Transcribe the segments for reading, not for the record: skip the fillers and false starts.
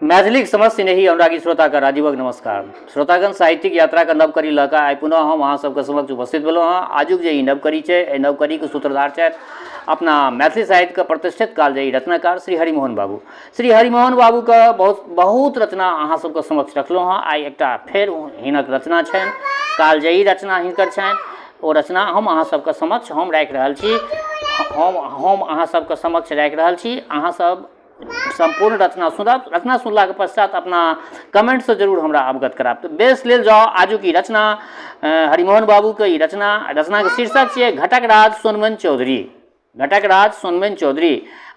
मैथिलीक समस्त स्नेही अनुरागी श्रोताके राजीवक नमस्कार। श्रोतागण, साहित्यिक यात्राके नव कड़ी लऽ कऽ आइ पुनः हम अहाँ सबके समक्ष उपस्थित भेलहुँ हँ। आजुक जे ई नव कड़ी छै, एहि नव कड़ीके सूत्रधार छथि अपना मैथिली साहित्यके प्रतिष्ठित कालजयी रचनाकार श्री हरिमोहन बाबू। श्री हरिमोहन बाबूके बहुत बहुत रचना अहाँ सबके समक्ष रखलहुँ हँ। आइ एकटा फेर हिनक रचना छनि, कालजयी रचना हिनकर छनि। ओ रचना हम अहाँ सबके समक्ष हम राखि रहल छी। हम अहाँ सबके समक्ष राखि रहल छी। अहाँ सब सम्पूर्ण रचना सुनब। रचना सुनलाके पश्चात अपना कमेंटसँ जरूर हमरा अवगत करायब। तऽ बेस लेल जाउ आजुक ई रचना, हरिमोहन बाबूके ई रचना। रचनाके शीर्षक छियै घटकराज सोनमनि चौधरी। घटकराज सोनमनि चौधरी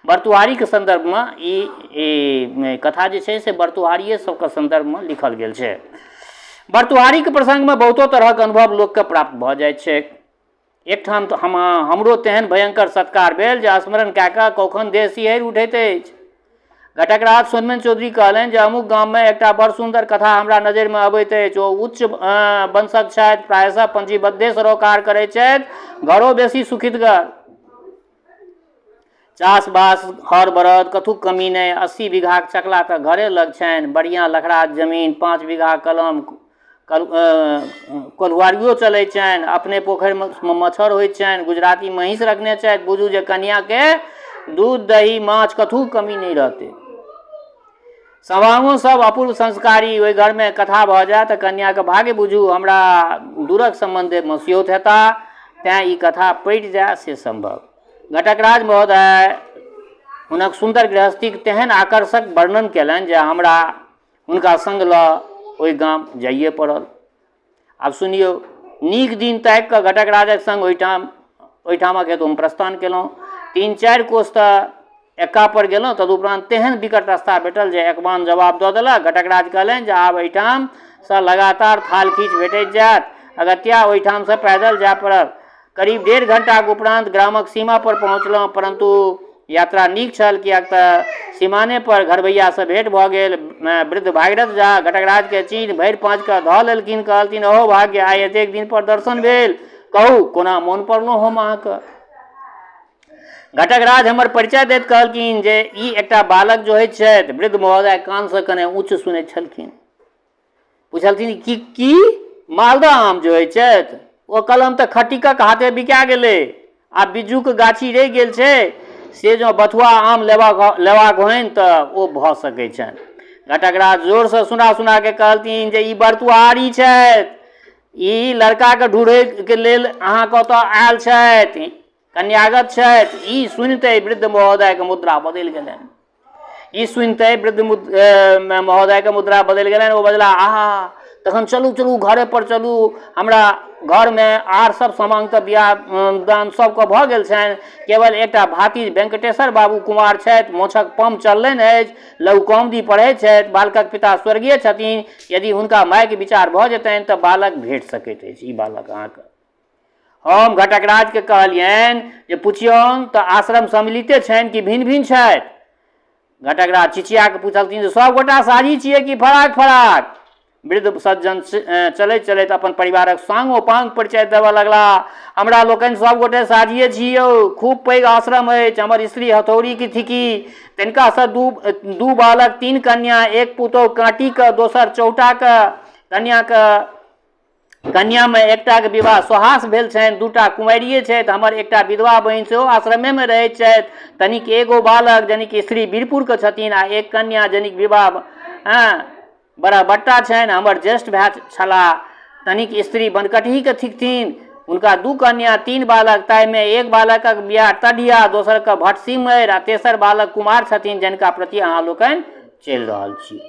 बरतुहारीके सन्दर्भमे ई कथा जे छै से बरतुहारिए सबके सन्दर्भमे लिखल गेल छै। बरतुहारीके प्रसङ्गमे बहुतो तरहक अनुभव लोकके प्राप्त भऽ जाइ छै। एकठाम तऽ हमरो तेहन भयङ्कर सत्कार भेल जे स्मरण कए कऽ कौखन देह सिहरि उठैत अछि। घटकराज सोनमनि चौधरी कहलनि जे अमुक गाममे एकटा बड़ सुन्दर कथा हमरा नजरिमे अबैत अछि। ओ उच्च वंशक छथि, प्रायशः पंजीबद्धे सरोकार करैत छथि, घरो बेसी सुखितगर। चास-बास, हर-बरद कथूक कमी नहि। 80 बीघाक चकला तऽ घरे लग छनि। बढ़ियाँ लखराज जमीन, 5 बीघा कलम कोल्हुआरियो चलै छनि। अपने पोखरिमे मच्छर होइत छनि। गुजराती महींस रखने छथि। बुझू जे कनियाँके दूध, दही, माछ कथूक कमी नहि रहतै। सवांगो सब अपूर्व संस्कारी। ओहि घरमे कथा भऽ जाय तऽ कन्याके भाग्य बुझू। हमरा दूरक सम्बन्धे मसियौत हेता, तेँ ई कथा पटि जाय से सम्भव। घटकराज महोदय हुनक सुन्दर गृहस्थीक तेहन आकर्षक वर्णन कयलनि जे हमरा हुनका सङ्ग लऽ ओहि गाम जाइए पड़ल। आब सुनियौ, नीक दिन ताकि कऽ घटकराजक सङ्ग ओहिठामक हेतु हम प्रस्थान कयलहुँ। 3-4 कोस तऽ एक्का पर गेलहुँ, तदुपरान्त तेहन विकट रास्ता भेटल जे एकबान जवाब दऽ देलक। घटकराज कहलनि जे आब एहिठामसँ लगातार थाल खींच भेटैत जायत, अगत्या ओहिठामसँ पैदल जाय पड़त। करीब 1.5 घंटाक उपरान्त ग्रामक सीमा पर पहुँचलहुँ, परन्तु यात्रा नीक छल, किएक तऽ सीमाने पर घरबैयासँ भेंट भऽ गेल। वृद्ध भागीरथ झा घटकराजकेँ चीन्हि भरि पाँज कऽ धऽ लेलखिन। कहलथिन, अहो भाग्य, आइ एतेक दिन पर दर्शन भेल। कहू, कोना मोन पड़लहुँ हम अहाँके? घटकराज हमर परिचय दैत कहलखिन जे ई एकटा बालक जो होइत छथि। वृद्ध महोदय कानसँ कने ऊँच सुनैत छलखिन। पुछलथिन, की की मालदह आम जे होइ छथि? ओ कलम तऽ खटिकक हाथे बिका गेलै, आ बिज्जूक गाछी रहि गेल छै। से जँ बथुआ आम लेबाक लेबाक होइन तऽ ओ भऽ सकै छनि। घटकराज जोरसँ सुना सुना के कहलथिन जे ई बरतुहारी छथि, ई लड़काके ढूँढैके लेल अहाँके ओतऽ आयल छथि, कन्यागत छथि। ई सुनिते वृद्ध महोदयके मुद्रा बदलि गेलनि। ई सुनिते वृद्ध महोदयके मुद्रा बदलि गेलनि। ओ बजला, आहा, तखन चलू चलू, घरे पर चलू। हमरा घरमे आर सब सामानके बियाह दान सबके भऽ गेल छनि। केवल एकटा भातिज वेंकटेश्वर बाबू कुमार छथि, मोछक पम्प चललनि अछि, लघुकौमदी पढ़ैत छथि, बालकक पिता स्वर्गीय छथिन। यदि हुनका मायके विचार भऽ जेतनि तऽ बालक भेट सकैत अछि। ई बालक अहाँके। हम घटकराजके कहलियनि जे पुछियौन तऽ आश्रम सम्मिलिते छनि कि भिन्न भिन्न छथि? घटकराज चिचिया कऽ पुछलथिन जे सब गोटा साझी छियै कि फराक फराक? वृद्ध सज्जन चलैत चलैत अपन परिवारक सांगो पांग परिचय देबऽ लगला। हमरा लोकनि सब गोटे साझिए छी यौ। खूब पैघ आश्रम अछि। हमर स्त्री हथौड़ी की थिकी। तनिकासँ दू बालक, 3 कन्या, एक पुतोहु काँटीके, दोसर चौटाके। कन्याके कन्यामे एकटाके विवाह सोहास भेल छनि, 2टा कुमारिए छथि। हमर एकटा विधवा बहिन सेहो आश्रमेमे रहैत छथि। तनिक एगो बालक जनिक स्त्री वीरपुरके छथिन आ एक कन्या जनिक विवाह बड़ा बट्टा छनि। हमर ज्येष्ठ भाय छलाह, तनिक स्त्री बनकटहीके थिकथिन। हुनका 2 कन्या, 3 बालक, ताहिमे एक बालकक बियाह टढ़िया, दोसरके भटसिमैर आ तेसर बालक कुमार छथिन, जनिका प्रति अहाँ लोकनि चलि रहल छी।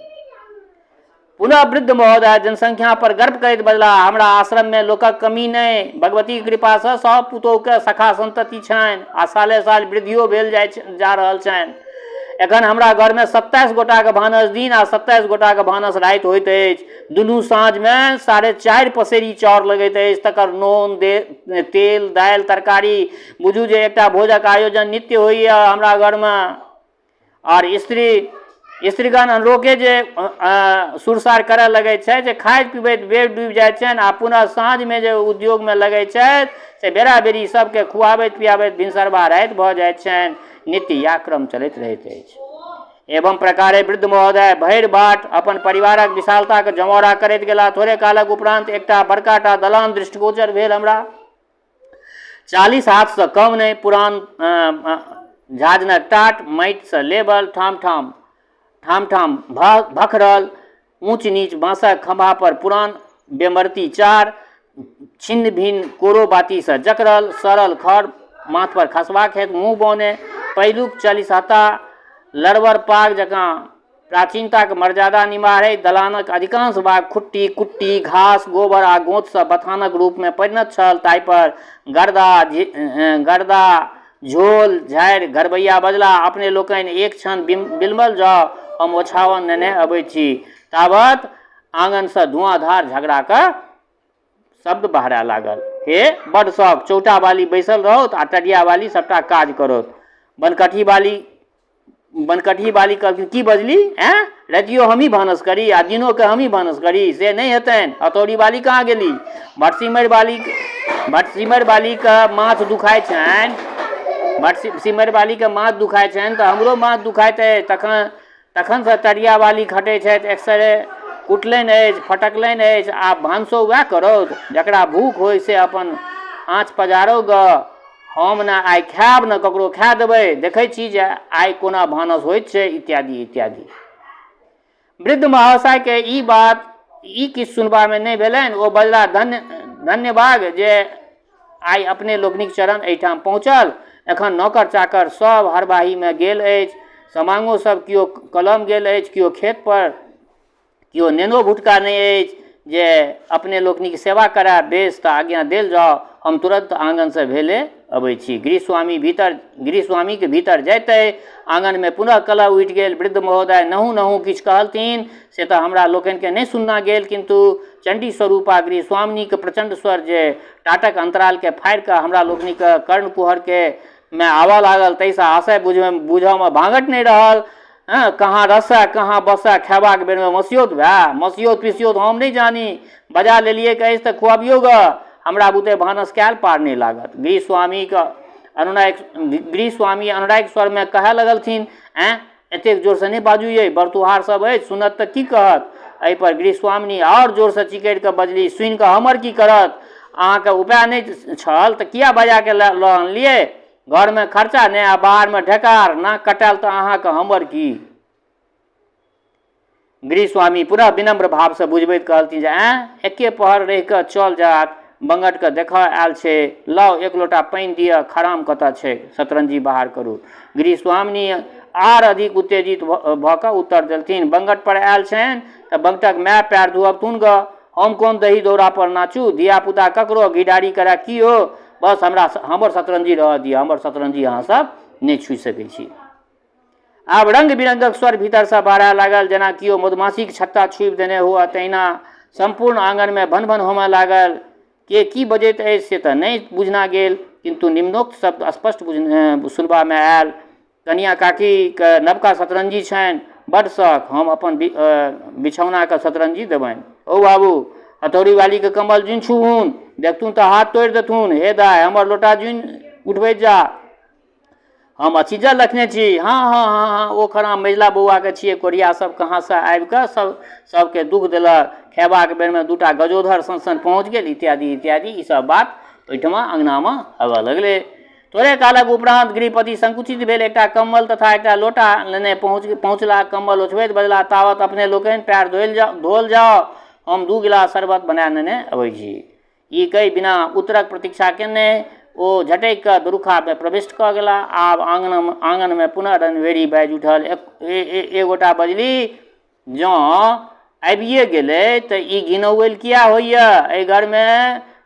पुनः वृद्ध महोदय जनसंख्या पर गर्व करैत बजलाह, हमरा आश्रममे लोकक कमी नहि। भगवतीक कृपासँ सब पुतोहुके सखा संतति छनि आ साले साल वृद्धियो भेल जा रहल छनि। एखन हमरा घरमे 27 गोटाके भानस दिन आ 27 गोटाके भानस राति होइत अछि। दुनू साँझमे 4.5 पसेरी चाउर लगैत अछि। तकर नोन, तेल, दालि, तरकारी, बुझू जे एकटा भोजक आयोजन नित्य होइए हमरा घरमे। आर स्त्रीगण अनरोके जे सुरसार करऽ लगै छथि जे खाइत पिबैत बेर डूबि जाइ छनि आ पुनः साँझमे जे उद्योगमे लगै छथि से बेरा बेरी सबके खुआबैत पियाबैत भिनसरबा राति भऽ जाइ छनि। नित्य इएह क्रम चलैत रहैत अछि। एवं प्रकारे वृद्ध महोदय भरि बाट अपन परिवारक विशालताक जमौरा करैत गेला। थोड़े कालक उपरान्त एकटा बड़का टा दलान दृष्टिगोचर भेल हमरा। 40 हाथसँ कम नहि, पुरान झाँझनक टाट, माटिसँ लेबल, ठाम-ठाम ठाम-ठाम भखरल, ऊँच-नीच बाँसक खम्भापर पुरान बेमरती चार, छिन्न-भिन्न कोरो बातीसँ जकड़ल, सड़ल खड़ माथपर खसबाक हेतु मुँह बौने, पहिलुक चलिसहता लड़बर पाग जकाँ प्राचीनताक मर्यादा निमाहैत दलानक अधिकांश भाग खुट्टी, कुट्टी, घास, गोबर आ गोंतसँ बथानक रूपमे परिणत छल। ताहिपर गर्दा, गर्दा झोल झाड़ि घरबैया बजलाह, अपने लोकनि एक क्षण बिलमल जाउ, हम ओछाओन नेने अबैत छी। तावत आङनसँ धुआँधार झगड़ाक शब्द बहराय लागल। हे, बड्ड शौक, चौटावाली बैसल रहौत आ टडियावाली सभटा काज करौत। बनकटहीवाली बनकटहीवाली कहलखिन, की बजली? ऐँ, रातियो हमही भानस करी आ दिनोके हमही भानस करी? से नहि हेतनि। हथौड़ीवाली कहाँ गेली? भटसिमरिवाली भटसिमरिवालीके माथ दुखाइ छनि, भटसिमरिवालीके माथ दुखाइ छनि तऽ हमरो माथ दुखाइत अछि। तखन तखनसँ तरियावाली खटै छथि, एकसरे कुटलनि अछि, फटकलनि अछि, आब भानसो वएह करौत? जकरा भूख होइ से अपन आँच पजारौ गऽ। हम ने आइ खायब ने ककरो खाय देबै, देखै छी जे आइ कोना भानस होइत छै, इत्यादि इत्यादि। वृद्ध महाशयके ई बात ई किछु सुनबामे नहि भेलनि। ओ बजलाह, धन्य धन्यवाद जे आइ अपने लोकनिक चरण एहिठाम पहुँचल। एखन नौकर चाकर सभ हरबाहीमे गेल अछि, समांगो सभ केओ कलम गेल अछि, केओ खेत पर, केओ नेनो भुटका नहि अछि जे अपने लोकनिक सेवा करए। बेस, तऽ आज्ञा देल जाउ, हम तुरन्त आङनसँ भेले अबै छी। गृहस्वामी भीतर गृहस्वामीके भीतर जाइते आङनमे पुनः कलह उठि गेल। वृद्ध महोदय नहु नहु किछु कहलथिन, से तऽ हमरा लोकनिके नहि सुनना गेल, किन्तु चण्डी स्वरूपा गृहस्वामिनीक प्रचण्ड स्वर जे टाटक अन्तरालके फाड़ि कऽ हमरा लोकनिक कर्णकुहरके मे आबऽ लागल, ताहिसँ आशय बुझऽमे भाँगठ नहि रहल। हँ, कहाँ रसए कहाँ बसए, खयबाक बेरमे मसियौत भाय, मसियौत पिसियौत हम नहि जानी, बजा लेलियैक अछि तऽ खुअबियौ गऽ, हमरा बुते भानस कयल पार नहि लागत। गृहस्वामीक अनुनायक गृहस्वामी अनुराग स्वरमे कहय लगलथिन, ऐँ, एतेक जोरसँ नहि बाजू यै, बरतुहार सभ अछि, सुनत तऽ की कहत? एहिपर गृहस्वामिनी आओर जोरसँ चिकरि कऽ बजली, सुनि कऽ हमर की करत? अहाँके उपाय नहि छल तऽ किया बजा कऽ लऽ अनलियै? घरमे खर्चा नहि आ बाहरमे ढेकार, नाक कटायल तऽ अहाँके, हमर की? गृहस्वामी पुनः विनम्र भावसँ बुझबैत कहलथिन जे ऐँ, एके पहर रहि कऽ चल जायत, बंगटके देखऽ आयल छै, लाउ एक लोटा पानि दिअ, खराम कतऽ छैक, शतरंजी बाहर करू। गृहस्वामिनी आर अधिक उत्तेजित भऽ कऽ उत्तर देलथिन, बंगट पर आयल छनि तऽ बंगटक माय पएर धुअबथुन गऽ, हम कोन दही दौरा पर नाचू, धिया-पुता ककरो घीढारी करए की हो, बस हमरा हमर शतरंजी रहऽ दिअ, हमर शतरंजी अहाँ सब नहि छुइ सकै छी। आब रंग-बिरंगक स्वर भीतरसँ बहराय लागल, जेना कियो मधुमाछीक छत्ता छुबि देने हुअए तहिना सम्पूर्ण आङनमे भन-भन होमय लागल। के की बजैत अछि से तऽ नहि बुझना गेल, किन्तु निम्नोक्त शब्द स्पष्ट सुनबामे आयल, कनियाँ काकीके नवका शतरंजी छनि, बड्ड शख, हम अपन बिछौनाके शतरंजी देबनि। हौ बाबू, हथौड़ीवालीके कम्बल जुनि छुहुन, देखथुन तऽ हाथ तोड़ि देथुन। हे दाइ, हमर लोटा जुनि उठबैत जा। हम अछीजल रखने छी। हँ हँ हँ हँ, ओ खराम मझिला बौआके छियै, कोढ़िया सब कहाँसँ आबिकऽ सब सबके दुःख देलक, खयबाक बेरमे दूटा गजोधर सन सन पहुँच गेल, इत्यादि इत्यादि। ई सब बात ओहिठमा अङ्गनामे होबऽ लगलै। थोड़े कालक उपरान्त गृहपति संकुचित भेल एकटा कम्बल तथा एकटा लोटा लेने पहुँचला। कम्बल ओछबैत बजला, तावत अपने लोकनि पएर धोल जाउ, धोल जाउ, हम 2 गिलास शरबत बना नेने अबै छी। ई कहि बिना उत्तरक प्रतीक्षा केने ओ झटकि कऽ दुरुखामे प्रविष्ट कऽ गेला। आब आङनमे पुनः रणभेरी बाजि उठल। एक गोटा बजली, जँ आबिए गेलै तऽ ई घिनौअलि किए होइए? एहि घरमे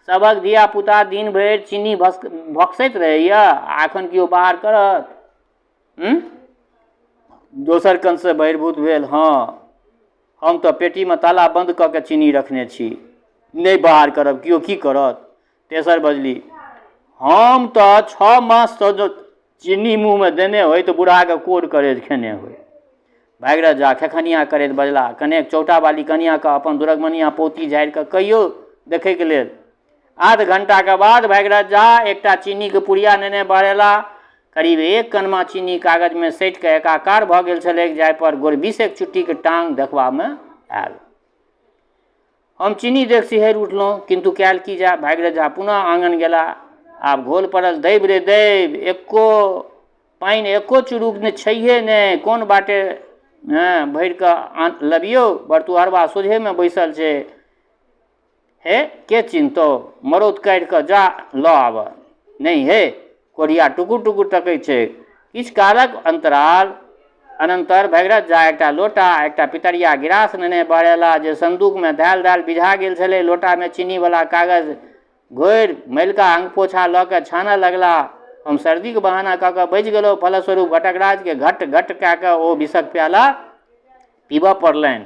सभक धियापुता दिन भरि चीनी भकसैत रहैए आ एखन केओ बाहर करत? दोसर कंससँ बहिर्भूत भेल, हँ, हम तऽ पेटीमे ताला बन्द कऽ के चीनी रखने छी, नहि बाहर करब, केओ की करत? तेसर बजली, हम तऽ 6 माससँ जँ चीनी मुँहमे देने होइ तऽ बूढ़ाके कोढ़ करेज खेने होइ। भागीरथ झा खेखनिया करैत बजला, कनेक चौटावाली कनियाँके अपन दुरगमनिया पौती झाड़ि कऽ कहियौ देखैके लेल। आध घंटाके बाद भागीरथ झा एकटा चीनीके पुड़िया नेने बहरेला। करीब एक कनमा चीनी कागजमे सटि कऽ एकाकार भऽ गेल छलैक, जाहिपर गोर बीसेक चुट्टीक टाँग देखबामे आयल। हम चीनी देख सिहरि उठलहुँ, किन्तु कयल की जाय? भागीरथ झा पुनः आङन गेलाह। आब घोल पड़ल, दैव रे दैव, एको पानि एको चुरुक ने छैहे नहि, कोन बाटे भरि कऽ लबियौ? बरतुहरबा सोझेमे बैसल छै। हे, के चिन्हतौ? मरौत काढ़ि कऽ जा लऽ आबह। नहि हे, कोढ़िया टुकुर टुकुर तकै छै। किछु कालक अन्तराल अनन्तर भगीरथ झा एकटा लोटा आ एकटा पितरिया गिरास नेने बहरेलाह जे सन्दूकमे धयल धयल बिझा गेल छलै। लोटामे चीनीवला कागज घोरि मैलका अंगपोछा लऽ कऽ छानऽ लगलाह। हम सर्दीक बहाना कऽ कऽ बचि गेलहुँ। फलस्वरूप घटकराजकेँ घट्ट घट्ट कए कऽ ओ विषक प्याला पीबऽ पड़लनि।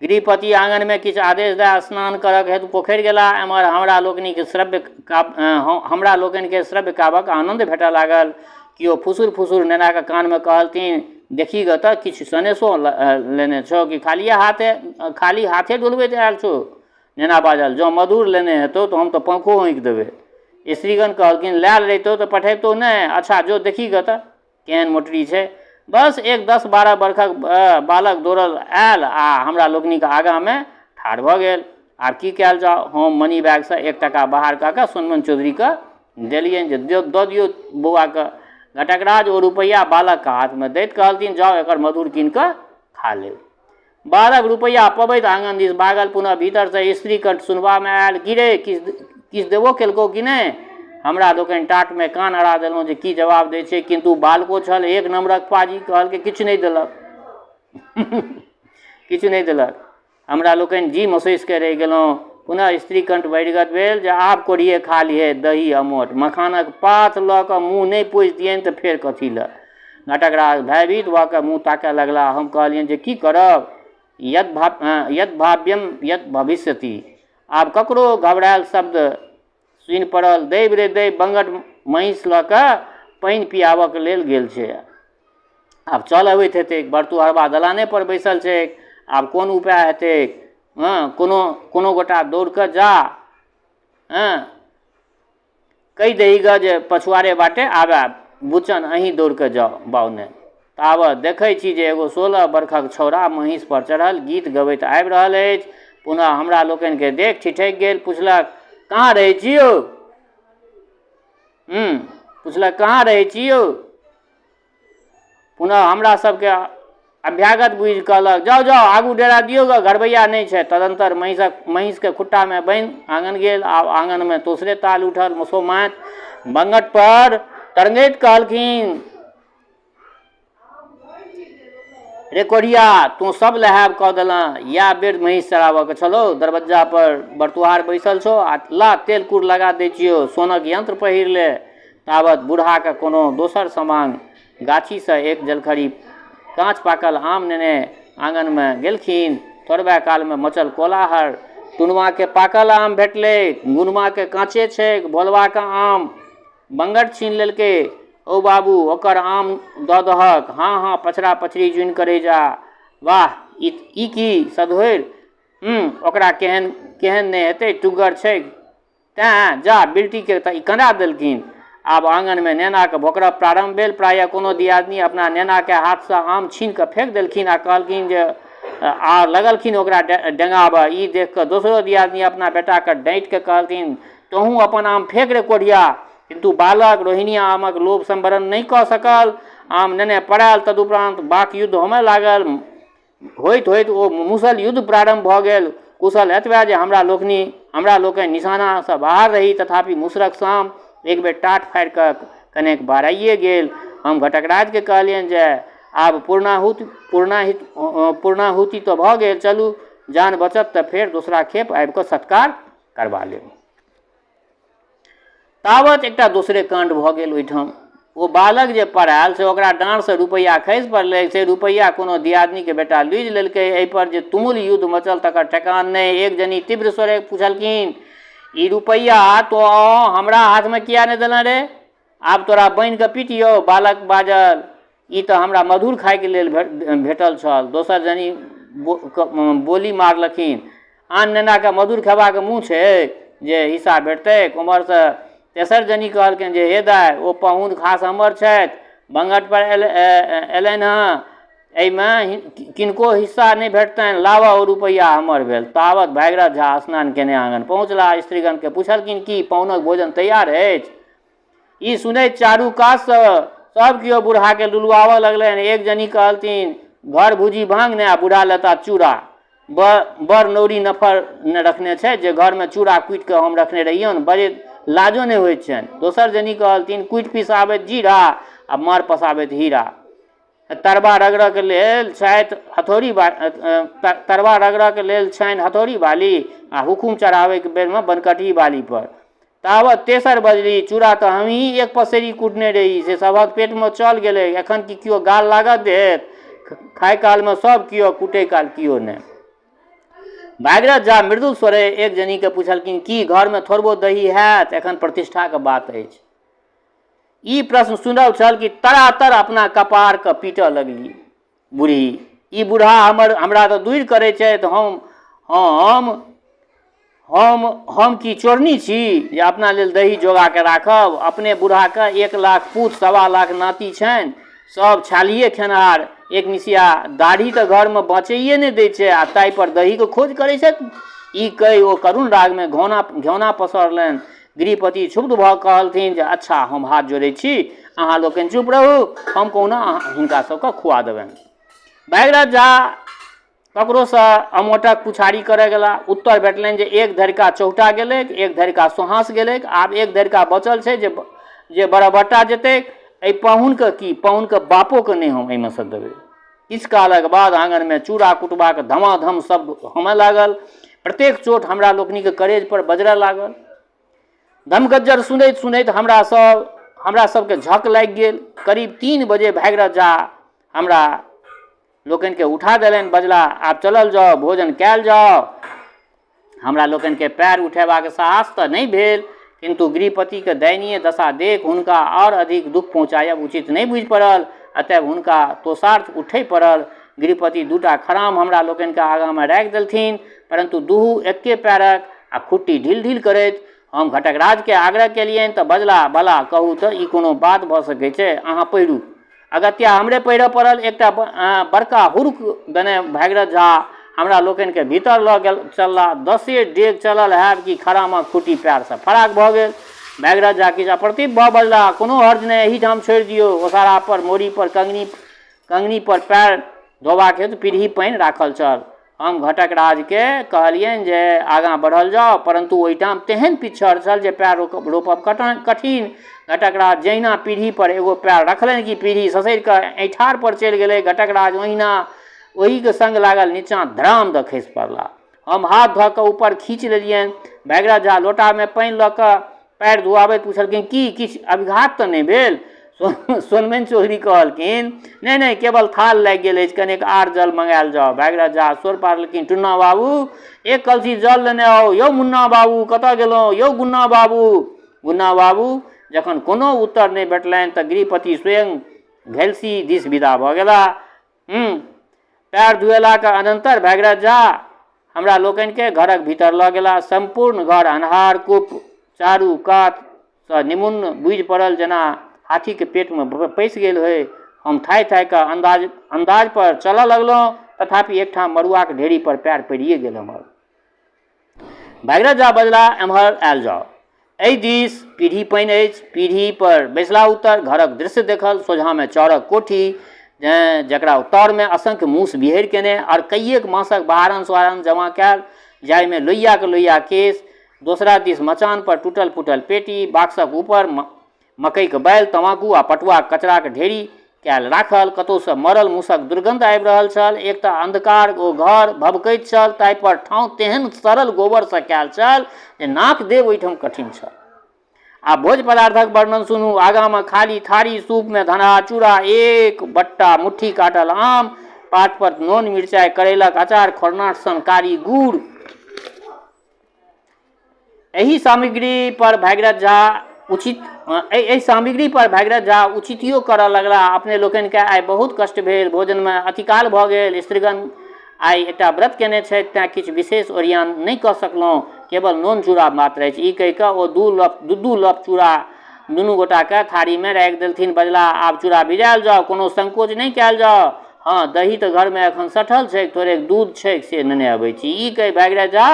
गृहपति आङनमे किछु आदेश दए स्नान करक हेतु पोखरि गेलाह। एम्हर हमरा लोकनिक श्रव्य हमरा लोकनिकेँ श्रव्य काव्यक आनन्द भेटऽ लागल। केओ फुसुर फुसुर नेनाक कानमे कहलथिन, देखही गऽ तऽ किछु सनेसो लेने छौ कि खालिए हाथे खाली हाथे डोलबैत आयल छौ? नेना बाजल, जँ मधुर लेने हेतौ तऽ हम तऽ पंखो होंकि देबै। स्त्रीगण कहलखिन, लायल रहितौ तऽ पठैबतौ नहि। अच्छा जो देखही गऽ तऽ केहन मोटरी छै। बस एक 10-12 बरखक बालक दौड़ल आयल आ हमरा लोकनिक आगाँमे ठाढ़ भऽ गेल। आब की कयल जाओ? हम मनी बैगसँ 1 टाका बाहर कऽ कऽ सोनमनि चौधरीकेँ देलियनि जे दऽ दियौ बौआकेँ। घटकराज ओ रुपैआ बालकके हाथमे दैत कहलथिन, जाउ एकर मधुर कीनि कऽ खा लेब। बालक रुपैआ पबैत आङन दिस भागल। पुनः भीतरसँ स्त्री कंठ सुनबामे आयल, की रे, किछु किछु देबो केलकौ कि नहि? हमरा लोकनि टाटमे कान अड़ा देलहुँ जे की जवाब दै छै, किन्तु बालको छल एक नम्बरक पाजी, कहलकै किछु नहि देलक। किछु नहि देलक। हमरा लोकनि जी मसोसि कऽ रहि गेलहुँ। पुनः स्त्री कंठ बहिर्गत भेल जे आब कोढ़िए खा लिहे दही अमोट। मखानक पात लऽ कऽ मुँह नहि पोछि दियनि तऽ फेर कथी लए? घटकराज भयभीत भऽ कऽ मुँह ताकय लगलाह। हम कहलियनि जे की करब? यद्भाव्यम यद भविष्यति। आब ककरो घबरायल शब्द सुनि पड़ल, दैव रे दैव, बंगट महींस लऽ कऽ पानि पियाबऽके लेल गेल छै। आब चल अबैत हेतैक। बरतुहरबा दलाने पर बैसल छैक। आब कोन उपाय हेतैक? हँ, कोनो कोनो गोटा दौड़ कऽ जा, हँ, कहि दही गऽ जे पछुआरे बाटे आबए। बुच्चन अहीं दौड़ कऽ जाउ बाउ ने। ताबत देखै छी जे एगो 16 बरखक छौड़ा महींसपर चढ़ल गीत गबैत आबि रहल अछि। पुनः हमरा लोकनिकेँ देख ठिठकि गेल। पुछलक, कहाँ रहै छी यौ? पुछलक, कहाँ रहै छी यौ? पुनः हमरा सबके अभ्यागत बुझि कहलक, जाउ जाउ आगू डेरा दियौ गऽ, घरबैया नहि छै। तदन्तर महींसके खुट्टामे बान्हि आङन गेल। आब आङनमे दोसरे ताल उठल। मसोमात बंगट पर तरंगैत कहलखिन, रे कोढ़िया, तोँ सब लहाएब कऽ देलह। इएह बेर महींस चराबऽके छलौ। दरबज्जा पर बरतुहार बैसल छौ आ ला तेल कुर लगा दै छियौ, सोनक यंत्र पहिर ले। तावत बूढ़ाके कोनो दोसर समांग गाछीसँ एक जलखड़ी काँच पाकल आम नेने आङनमे गेलखिन। थोड़बे कालमे मचल कोलाहल। टुनमाके पाकल आम भेटलैक, गुनमाके काँचे छैक, भोलबाके आम बंगट छीनि लेलकै। हौ बाबू, ओकर आम दऽ दहक। हँ हँ, पछड़ा पछड़ी जुनि करै जा। वाह, ई की सधोरि? ओकरा केहन केहन नहि हेतै, टुग्गर छैक। तैँ जा बिल्टीके तऽ ई कना देलखिन। आब आङनमे नेनाके भोकरब प्रारम्भ भेल। प्रायः कोनो दियादनी अपना नेनाके हाथसँ आम छीनि कऽ फेक देलखिन आ कहलखिन जे आ लगलखिन ओकरा डेंगाबऽ। ई देखि कऽ दोसरो दियादनी अपना बेटाके डाँटि कऽ कहलथिन, तोहूँ अपन आम फेक रे कोढ़िया। किन्तु बालक रोहिणिया आमक लोभ संवरण नहि कऽ सकल। आम नेने पड़ायल। तदुपरान्त वाक युद्ध होमय लागल। होइत होइत ओ मुसल युद्ध प्रारम्भ भऽ गेल। कुशल एतबे जे हमरा लोकनि निशानासँ बाहर रही, तथापि मुसरक साम एक बेर टाट फाड़ि कऽ कनेक बहराइए गेल। हम घटकराजके कहलियनि जे आब पूर्णाहुति तऽ भऽ गेल, चलू जान बचत तऽ फेर दोसरा खेप आबि कऽ सत्कार करबा लेब। तावत एकटा दोसरे काण्ड भऽ गेल ओहिठाम। ओ बालक जे पड़ायल से ओकरा डाँड़सँ रुपैआ खसि पड़लै। से रुपैआ कोनो दियादनीके बेटा लूझि लेलकै। एहिपर जे तुमुल युद्ध मचल तकर ठेकान नहि। एक जनी तीव्र स्वरे पुछलखिन, ई रुपैआ तोँ हमरा हाथमे किया नहि देलह रे? आब तोरा बान्हि कऽ पिटियौ। बालक बाजल, ई तऽ हमरा मधुर खाइके लेल भेटल छल। दोसर जनी बोली मारलखिन, आन नेनाके मधुर खेबाक मुँह छै जे हिस्सा भेटतैक? ओम्हरसँ तेसर जनी कहलखिन जे हे दाइ, ओ पाहुन खास हमर छथि, बंगटपर अयलनि हँ, एहिमे किनको हिस्सा नहि भेटतनि, लाबह ओ रुपैआ हमर भेल। तावत भागीरथ झा स्नान केने आङन पहुँचलाह। स्त्रीगणकेँ पुछलखिन की पाहुनक भोजन तैयार अछि? ई सुनैत चारू कातसँ सभ केओ बुढ़ाकेँ लुलुआबऽ लगलनि। एक जनी कहलथिन, घर भूजी भाँग ने आ बुढ़ा लेता चूड़ा। बड़ नौरी नफर ने रखने छथि जे घरमे चूड़ा कुटि कऽ हम रखने रहियनि, बजैत लाजो नहि होइत छनि। दोसर जनी कहलथिन, कुटि पिसाबैत जीरा आ माड़ पसाबैत हीरा। तरबा रगड़ऽके लेल छथि हथौड़ी बा तरबा रगड़ऽके लेल छनि हथौड़ी बाली आ हुकुम चढ़ाबैके बेरमे बनकटही बाली पर। तावत तेसर बजली, चूड़ा तऽ हमही एक पसेरी कुटने रही से सभक पेटमे चल गेलै, एखन कि केओ गाल लागऽ देत? खाइ कालमे सभ केओ, कुटै काल केओ नहि। भागीरथ झा मृदुल स्वरे एक जनीके पुछलखिन, की घरमे थोड़बो दही हैत? एखन प्रतिष्ठाके बात अछि। ई प्रश्न सुनल छल कि तरातर अपना कपारके पीटऽ लगली बूढ़ी। ई बूढ़ा हमर हमरा तऽ दूर करै छथि, हम हम हम हम की चोरनी छी जे अपना लेल दही जोगाके राखब? अपने बूढ़ाके 1 लाख पूत, 1.25 लाख नाति छनि, सब छालिए खेनहार, एक मिसिया दाढ़ी तऽ घरमे बचैए नहि दै छै आ ताहिपर दहीके खोज करै छथि। ई कहि ओ करुण रागमे घौना घौना पसरलनि। गृहपति क्षुब्ध भऽ कहलथिन जे अच्छा, हम हाथ जोड़ै छी, अहाँ लोकनि चुप रहू, हम कहुना हिनका सबके खुआ देबनि। भागीरथ झा ककरोसँ अमोटक पुछारी करय गेला। उत्तर भेटलनि जे एक धरिका चौटा गेलैक, एक धरिका सोहाँस गेलैक, आब एक धरिका बचल छै जे जे बराबरटा जेतैक। एहि पाहुनके की, पाहुनके बापोके नहि हम एहिमे सँ देबै। किछु कालक बाद आङनमे चूड़ा कुटबाक धमाधम शब्द होमय लागल। प्रत्येक चोट हमरा लोकनिके करेज पर बजरय लागल। धमगज्जर सुनैत सुनैत हमरा सबके झक लागि गेल। करीब 3 बजे भागीरथ झा हमरा लोकनिके उठा देलनि। बजला, आब चलल जाउ, भोजन कयल जाउ। हमरा लोकनिके पैर उठेबाक साहस तऽ नहि भेल, किन्तु गृहपतिके दयनीय दशा देख हुनका आओर अधिक दुख पहुँचायब उचित नहि बुझि पड़ल। अतएव हुनका तोषार्थ उठै पड़ल। गृहपति दूटा खराम हमरा लोकनिके आगाँमे राखि देलथिन, परन्तु दुहू एक्के पैरक आ खुट्टी ढील ढील करैत। हम घटकराजके आग्रह केलियनि तऽ बजला, भला कहू तऽ ई कोनो बात भऽ सकै छै? अहाँ पहिरू। अगत्या हमरे पहिरऽ पड़ल। एकटा बड़का हुरुक देने भागीरथ झा हमरा लोकनिके भीतर लऽ गेल चलला। दसे डेग चलल हैब कि खरामक खुट्टी पएरसँ फराक भऽ गेल। भागीरथ झा किछु अप्रतिभ भऽ बजला, कोनो हर्ज नहि, एहीठाम छोड़ि दियौ। ओसारा पर मोड़ी पर कंगनी कंगनी पर पएर धोबाक हेतु पीढ़ी पानि राखल छल। हम घटकराजके कहलियनि जे आगाँ बढ़ल जाउ, परन्तु ओहिठाम तेहन पिच्छड़ छल जे पएर रोपब कठिन। घटकराज जहिना पीढ़ीपर एगो पएर रखलनि कि पीढ़ी ससरि कऽ ऐंठारपर चलि गेलै। घटकराज ओहिना ओहीके सङ्ग लागल नीचाँ धड़ाम दऽ खसि पड़ला। हम हाथ धऽ कऽ ऊपर खींच लेलियनि। भागीरथ झा लोटामे पानि लऽ कऽ पएर धुआबैत पुछलखिन, की किछु अभिघात तऽ नहि भेल? सोनमनि चौधरी कहलखिन, नहि नहि, केवल थाल लागि गेल अछि, कनेक आर जल मंगायल जाउ। भागीरथ झा स्वर पाड़लखिन, टुन्ना बाबू, एक कलसी जल लेने आउ। यौ मुन्ना बाबू, कतऽ गेलहुँ? यौ गुन्ना बाबू। गुन्ना बाबू! जखन कोनो उत्तर नहि भेटलनि तऽ गृहपति स्वयं घैलसी दिस विदा भऽ गेलाह। पएर धुएलाक अनन्तर भागीरथ झा हमरा लोकनिकेँ घरक भीतर लऽ गेलाह। सम्पूर्ण घर अन्हार कुप, चारू कातसँ निमुन्न, बुझि पड़ल जेना हाथीक पेटमे पैसि गेल होइ। हम थाहि थाहि कऽ अन्दाज अन्दाजपर चलऽ लगलहुँ, तथापि एकठाम मड़ुआक ढेरीपर पएर पड़िए गेल हमर। भागीरथ झा बजलाह, एम्हर आयल जाउ। एहि दिस पीढ़ी पानि अछि। पीढ़ी पर बैसला उत्तर घरक दृश्य देखल। सोझाँमे चाउरक कोठी, जकरा तरमे असंख्य मूस बिहरि केने आओर कइएक मासक बहारन सोहारन जमा कयल, जाहिमे लोहियाक लोहिया केश। दोसरा दिस मचान पर टूटल फूटल पेटी, बाक्सक ऊपर मकइक बैल, तमाकू आ पटुआक कचराक ढेरी कयल राखल। कतहुसँ मरल मूसक दुर्गन्ध आबि रहल छल। एक तऽ अन्धकार ओ घर भभकैत छल, ताहिपर ठाँव तेहन सड़ल गोबरसँ कयल छल जे नाक देब ओहिठाम कठिन छल। आ भोज पदार्थक वर्णन सुनू। आगाँमे खाली थारी, सूपमे धनहा चूड़ा, एक बट्टा मुट्ठी काटल आम, पातपर नोन मिरचाइ, करैलक अचार, खोरनाठ सन कारी गुड़। एहि सामग्री पर भागीरथ झा उचित एहि सामग्री पर भागीरथ झा उचितियो करऽ लगलाह, अपने लोकनिकेँ आइ बहुत कष्ट भेल, भोजनमे अतिकाल भऽ गेल, स्त्रीगण आइ एकटा व्रत केने छथि, तेँ किछु विशेष ओरियान नहि कऽ सकलहुँ। केवल नोन चूड़ा मात्र अछि। ई कहि कऽ ओ दू लप दू-दू लप चूड़ा दुनू गोटाकेँ थारीमे राखि देलथिन। बजलाह, आब चूड़ा भिजायल जाओ, कोनो संकोच नहि कयल जाओ। हँ, दही तऽ घरमे एखन सठल छैक, थोड़ेक दूध छैक से नेने अबैत छी। ई कहि भागीरथ झा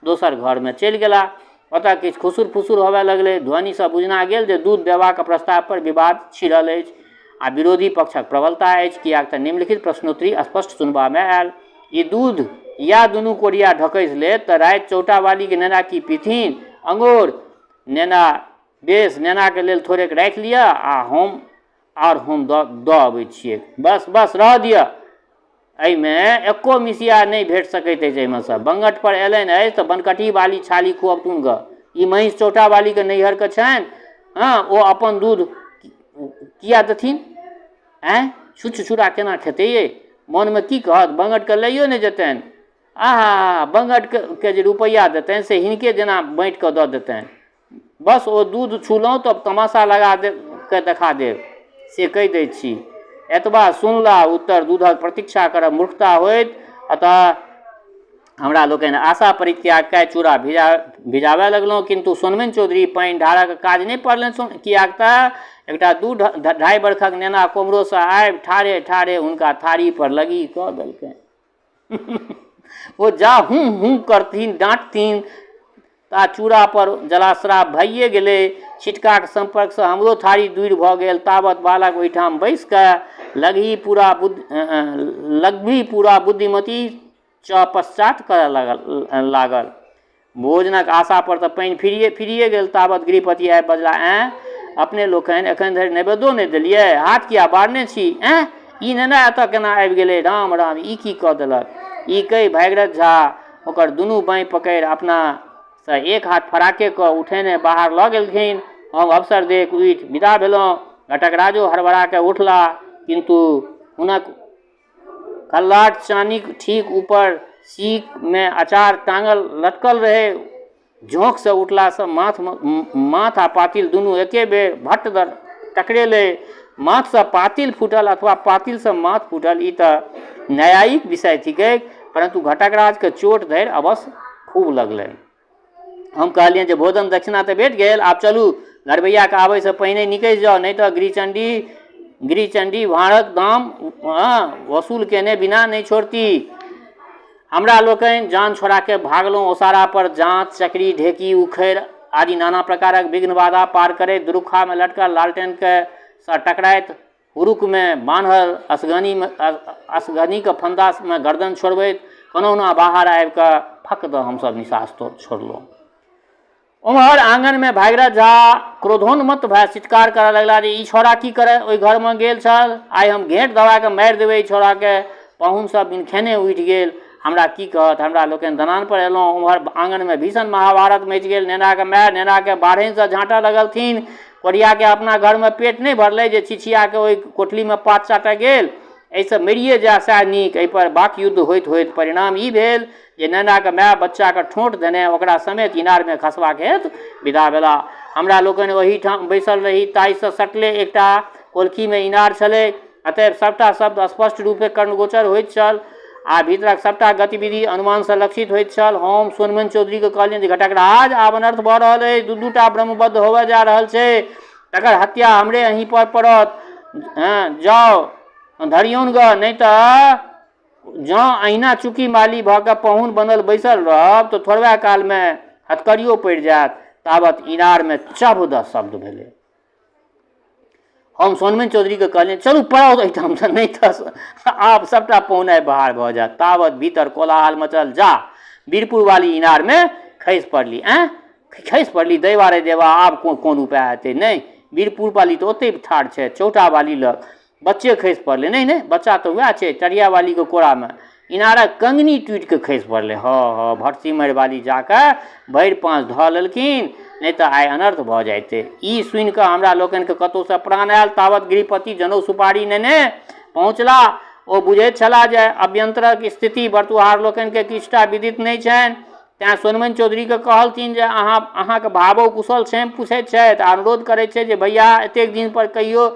दोसर घरमे चलि गेलाह। ओतऽ किछु खुसुर-फुसुर होबय लगलै। ध्वनिसँ बुझना गेल जे दूध देबाक प्रस्तावपर विवाद छिड़ल अछि आ विरोधी पक्षक प्रबलता अछि, किएक तँ निम्नलिखित प्रश्नोत्तरी स्पष्ट सुनबामे आयल, ई दूध इएह दुनू कोढ़िया ढकसि लेत तँ राति चौटावालीक नेना की पीथिन? अङोर! नेना, बेस, नेनाक लेल थोड़ेक राखि लिअ आ हम आर हम दऽ दऽ अबैत छिऐक। बस, बस, रहऽ दिअ। एहिमे एक्को मिसिया नहि भेट सकैत अछि एहिमेसँ। बंगटपर अयलनि अछि तऽ बनकटीवाली छाली खुअबथुन गऽ। ई महींस चौटावालीके नैहरके छनि। हँ, ओ अपन दूध किए देथिन? आँय, छुच्छ चूड़ा केना खेतै यै? मोनमे की कहत? बंगटके लैयो नहि जेतनि। आहा, बंगटके जे रुपैआ देतनि से हिनके जेना बाँटि कऽ दऽ देतनि। बस ओ दूध छूलहुँ तऽ तमाशा लगा दे के देखा देब से कहि दैत छी। एतबा सुनला उत्तर दूधक प्रतीक्षा करब मूर्खता होइत। अतः हमरा लोकनि आशा परित्याग कए चूड़ा भिजाबय लगलहुँ। किन्तु सोनमनि चौधरी पानि ढारक काज नहि पड़लनि किएक तऽ एकटा दू ढाइ बरखक नेना कोम्हरोसँ आबि ठाढ़े ठाढ़े हुनका थारी पर लग्गी कऽ देलकनि। ओ जा हूँ हूँ करथिन, डाँटथिन ता चूड़ापर जलाश्राव भइए गेलै। छिटकाक सम्पर्कसँ हमरो थारी दूरि भऽ गेल। तावत बालक ओहिठाम बैसि कऽ लगभी पूरा बुद्धिमती च पश्चात करऽ लागल। भोजनक आशापर तऽ पानि फिरिए गेल। तावत गृहपति आबि बजलाह, ऐँ, अपने लोकनि एखन धरि नैवेद्यो नहि देलियै? हाथ किए बारने छी? ऐँ, ई नेना एतऽ केना आबि गेलै? राम राम, ई की कऽ देलक? ई कहि भागीरथ झा ओकर दुनू बाँहि पकड़ि अपनासँ एक हाथ फराके कऽ उठेने बाहर लऽ गेलखिन। हम अवसर देखि उठि विदा भेलहुँ। घटकराजो हड़बड़ा कऽ उठलाह, किन्तु हुनक कल्लाट चानीक ठीक ऊपर सीकमे अचार टाँगल लटकल रहै। झोंकसँ उठलासँ माथ आ पातिल दुनू एके बेर भट्ट दऽ टकरेलै। माथसँ पातिल फूटल अथवा पातिलसँ माथ फूटल ई तऽ न्यायिक विषय थिकैक, परन्तु घटकराजकेँ चोट धरि अवश्य खूब लगलनि। हम कहलियनि जे भोजन दक्षिणा तऽ भेट गेल, आब चलू। घरबैयाके आबैसँ पहिने निकलि जाउ, नहि तऽ गृहचण्डी भाँड़क दाम वसूल केने बिना नहि छोड़ती। हमरा लोकनि जान छोड़ाके भागलहुँ। ओसारा पर जाँत, चकरी, ढेकी, उखड़ि आदि नाना प्रकारक विघ्न बाधा पार करैत दुरुखामे लटकल लालटेनके सँ टकराइत हुरुकमे बान्हल असगनीक फन्दामे गर्दन छोड़बैत कोनहुना बाहर आबि कऽ फक दऽ हमसभ निसास छोड़लहुँ। ओम्हर आङनमे भागीरथ झा क्रोधोन्मत्त भए चित्कार करऽ लगलाह जे ई छौड़ा की करय ओहि घरमे गेल छल, आइ हम घेँट दबा कऽ मारि देबै एहि छौड़ाके। पाहुन सभ बिन खेने उठि गेल, हमरा की कहत? हमरा लोकनि दलानपर अयलहुँ। ओम्हर आङनमे भीषण महाभारत मचि गेल। नेनाक माय नेनाकेँ बाढ़निसँ झाँटऽ लगलथिन। कोढ़ियाकेँ अपना घरमे पेट नहि भरलै जे छिछियाकऽ ओहि कोठलीमे पात चाटऽ गेल। एहिसँ मरिए जाय सएह नीक। एहिपर वाक्युद्ध होइत-होइत परिणाम ई भेल जे नेनाक माय बच्चाक ठोंठ धेने ओकरा समेत इनारमे खसबाक हेतु विदा भेलाह। हमरा लोकनि ओही ठाम बैसल रही। ताहिसँ सटले एकटा कोलखीमे इनार छलैक। अतएव सभटा शब्द स्पष्ट रूपेँ कर्णगोचर होइत छल आ भीतरक सभटा गतिविधि अनुमानसँ लक्षित होइत छल। हम सोनमनि चौधरीकेँ कहलियनि जे घटकराज, आब अनर्थ भऽ रहल अछि। दू-दू टा ब्रह्मबद्ध होबय जा रहल छै। तकर हत्या हमरे अहीं पर पड़त। जाउ, धरियौन गऽ, नहि तऽ जँ अहिना चुकी माली भऽ कऽ पाहुन बनल बैसल रहब तऽ थोड़बे कालमे हथकड़ियो पड़ि जायत। तावत इनारमे चभ दऽ शब्द भेलै। हम सोनमनि चौधरीके कहलियनि, चलू पड़ाउ एहिठामसँ, नहि तऽ आब सभटा पहुनाइ बाहर भऽ जायत। तावत भीतर कोलाहल मचल, जा वीरपुरवाली इनारमे खसि पड़ली। आँय, खसि पड़ली? दैवा रे देवा, आब कोन उपाय हेतै? नहि, वीरपुरवाली तऽ ओतहि ठाढ़ छै, चौटावाली लग बच्चे खसि पड़लै। नहि नहि, बच्चा तऽ वएह छै टरियावालीके कोरामे। इनारक कंगनी टूटिके खसि पड़लै। हऽ हऽ, भटसिमरिवाली जाकऽ भरि पाँज धऽ लेलखिन, नहि तऽ आइ अनर्थ भऽ जाइतै। ई सुनिकऽ हमरा लोकनिके कतहुसँ प्राण आयल। तावत गृहपति जनउ सुपारी नेने पहुँचला। ओ बुझैत छलाह जे अभ्यन्तरक स्थिति बरतुहार लोकनिके किछुटा विदित नहि छनि, तेँ सोनमनि चौधरीके कहलथिन जे अहाँके भावो कुशल छनि पुछैत छथि आ अनुरोध करैत छथि जे भैया एतेक दिनपर कहियो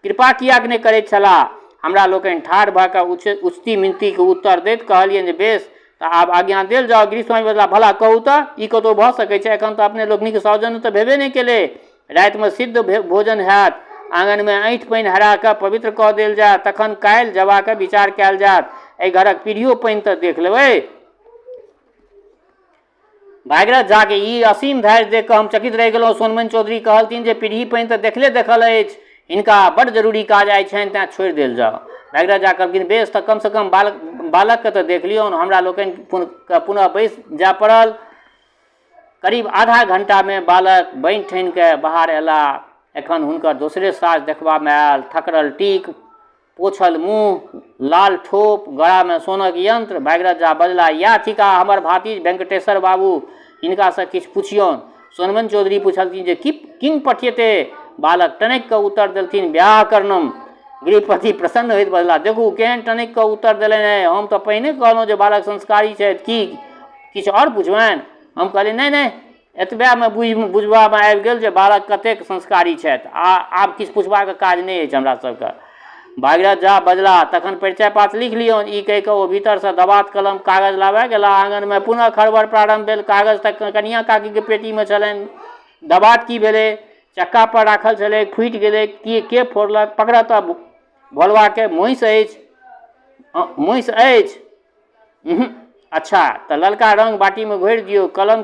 कृपा किएक नहि करैत छलाह। हमरा लोकनि ठाढ़ भऽ कऽ उचती मिनतीके उत्तर दैत कहलियनि जे बेस, तऽ आब आज्ञा देल जाउ। गृहस्वामी बजला, भला कहू तऽ ई कतहु भऽ सकै छै? एखन तऽ अपने लोकनिक सौजन्य तऽ भेबे नहि केलै। रातिमे सिद्ध भोजन हैत, आङनमे ऐँठ पानि हरा कऽ पवित्र कऽ देल जायत, तखन काल्हि जयबाक विचार कयल जायत। एहि घरक पीढ़ियो पानि तऽ देख लेबै। भागीरथ झाके ई असीम धैर्य देख कऽ हम चकित रहि गेलहुँ। सोनमनि चौधरी कहलथिन जे पीढ़ी पानि तऽ देखले देखल अछि, हिनका बड्ड जरूरी काज आइ छनि, तेँ छोड़ि देल जाउ। भागीरथ झा कहलखिन, बेस, तऽ कमसँ कम बालकके तऽ देख लियौन। हमरा लोकनि पुनः बैसि जाय पड़ल। करीब आधा घंटामे बालक बनि ठनि कऽ बाहर अयलाह। एखन हुनकर दोसरे साज देखबामे आयल। थकरल टीक, पोछल मुँह, लाल ठोप, गरामे सोनक यन्त्र। भागीरथ झा बजलाह, इएह थिकाह हमर भातिज वेंकटेश्वर बाबू। हिनकासँ किछु पुछियौन। सोनमनि चौधरी पुछलथिन जे की किं पठ्यते? बालक टनकि कऽ उत्तर देलथिन, व्याकरणम। गृहपति प्रसन्न होइत बजलाह, देखू केहन टनकि कऽ उत्तर देलनि। हम तऽ पहिने कहलहुँ जे बालक संस्कारी छथि। की किछु आओर पुछबनि? हम कहलियै, नहि नहि, एतबेमे बुझबामे आबि गेल जे बालक कतेक संस्कारी छथि आ आब किछु पुछबाक काज नहि अछि हमरा सबके। भागीरथ झा बजलाह, तखन परिचय पात लिख लियौन। ई कहि कऽ ओ भीतरसँ दवात कलम कागज लाबय गेलाह। आङनमे पुनः खड़बड़ प्रारम्भ भेल। कागज तऽ कनियाँ काकीके पेटीमे छलनि। दवात की भेलै? चक्का पर राखल छलै, फूटि गेलै। के फोड़लक? पकड़ऽ तऽ भोलबाके। महिष अछि, महिष अछि। अच्छा तऽ ललका रङ्ग बाटीमे घोरि दियौ। कलम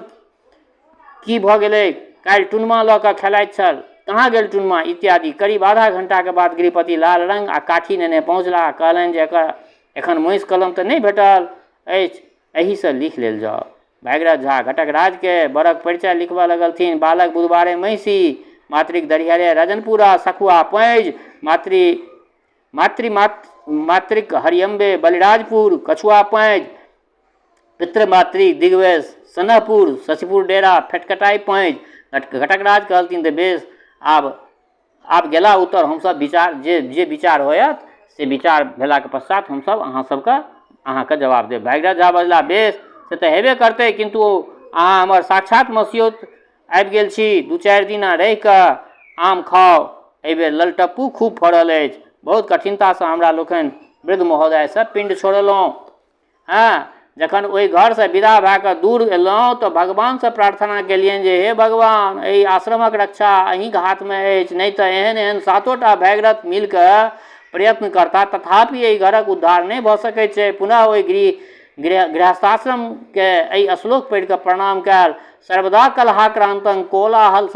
की भऽ गेलै? काल्हि टुनमा लऽ कऽ खेलाइत छल, कहाँ गेल टुनमा? इत्यादि। करीब आधा घंटाके बाद गृहपति लाल रङ्ग आ काठी नेने पहुँचलाह। कहलनि जे एकर एखन महिष कलम तऽ नहि भेटल अछि, एहीसँ लिख लेल जाउ। भागीरथ झा घटकराजके बरक परिचय लिखबऽ लगलथिन। बालक बुधवारे महिषी, मातृक दरिहरे रजनपुरा, सखुआ पैज, मातृ मातृ मातृक हरियम्बे बलिराजपुर, कछुआ पैज, पितृमातृ दिग्वेश सनहपुर, शशिपुर डेरा, फेटकटाइ पैज। घटकराज कहलथिन तऽ बेस, आब आब गेला उत्तर हमसभ विचार जे जे विचार होयत से विचार भेलाके पश्चात हमसभ अहाँ सबके अहाँके जवाब देब। भागीरथ झा बजला, बेस, से तऽ हेबे करतै, किन्तु अहाँ हमर साक्षात मसियौत आबि गेल छी, 2-4 दिना रहि कऽ आम खाउ। एहिबेर ललटप्पू खूब फड़ल अछि। बहुत कठिनतासँ हमरा लोकनि वृद्ध महोदयसँ पिण्ड छोड़ेलहुँ। हँ, जखन ओहि घरसँ विदा भए कऽ दूर एलहुँ तऽ भगवानसँ प्रार्थना केलियनि जे हे भगवान, एहि आश्रमक रक्षा अहीँके हाथमे अछि, नहि तऽ एहन एहन सातोटा भागीरथ मिल कऽ प्रयत्न करता तथापि एहि घरक उद्धार नहि भऽ सकै छै। पुनः ओहि गृहस्थाश्रमके एहि श्लोक पढ़ि कऽ प्रणाम कयल, सर्वदा कलहाक्रान्तं कोलाहल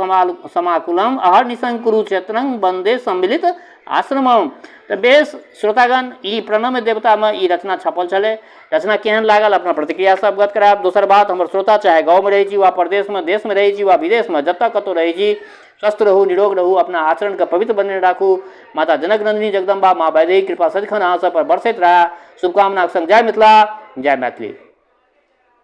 समाकुलम अहर्निशं कुरुक्षेत्रं वन्दे सम्मिलित आश्रमम। तऽ बेस श्रोतागण, ई प्रणम्य देवतामे ई रचना छपल छलै। रचना केहन लागल अपना प्रतिक्रियासँ अवगत करायब। दोसर बात, हमर श्रोता चाहे गाँवमे रहै छी वा परदेशमे, देशमे रहै छी वा विदेशमे, जतऽ कतहु रहै छी, स्वस्थ रहू, निरोग रहू, अपना आचरणके पवित्र बनेने राखू। माता जनक नन्दिनी जगदम्बा माँ वैदेही कृपा सदिखन अहाँ सब पर बरसैत रहए। शुभकामनाक संग जय मिथिला, जय मैथिली।